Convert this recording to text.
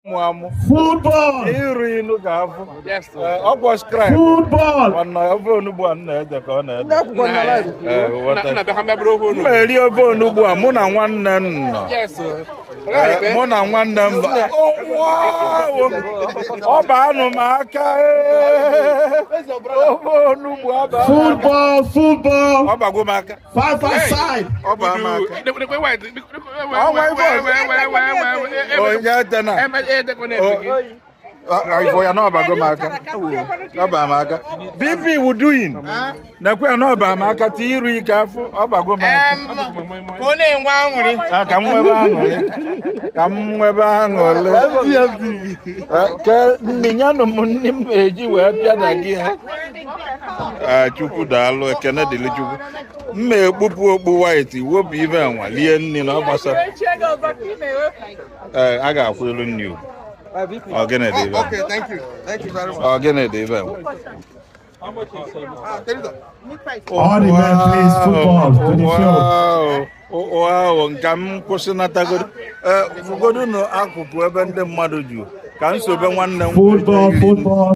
Amụ amụ. Football. Iru inu ga-afụ. Ọkwọ scribe. Football. Mana ofe onugbu a m na-ede ka ọ na-ede. Ee, ghọta. Nna bịa ha mebere ofe M onugbu. eri ofe onugbu a, mụ na nwanne m nọ. Yes. Ee, mụ na nwanne m nọ. Oh, wow! Ọ ba anụ m aka ee. Ofe onugbu aba m aka. Football. Football. Ọ bagwo m aka. Five aside. Ọ ba m aka. Onye tena. Ifo ya na ọbago m aka. Ọ ba m aka. BP wuduyin. Nekwe ya na ọba m aka ti iru ike afọ. Ọ bago m aka. Ka ọ na-enwe aṅụrị. Ah, ka m nwebe aṅụrị. Ka m nwebe aṅụrị. Eh, ke nninyanụ m nni m eji wee bịa na gị ha. Ah, Chukwu daalụ, ekene dịrị Chukwu. M ma ekpupụ okpu white wepụ ibe nwa lie nni na ọ gbasara. Ee, a ga-akwụ elu nni ugwu. Ọ gịnị dị ibe? Okay, thank you. Thank you very much. Ọ gịnị dị ibe? Ah, Teresa. All the men, please, football to the field. Wow, nka m kwụsịnatagoro. Ee, fụgodunu akụkụ ebe ndị mmadụ ju ka nsobe nwanne m. Football, football.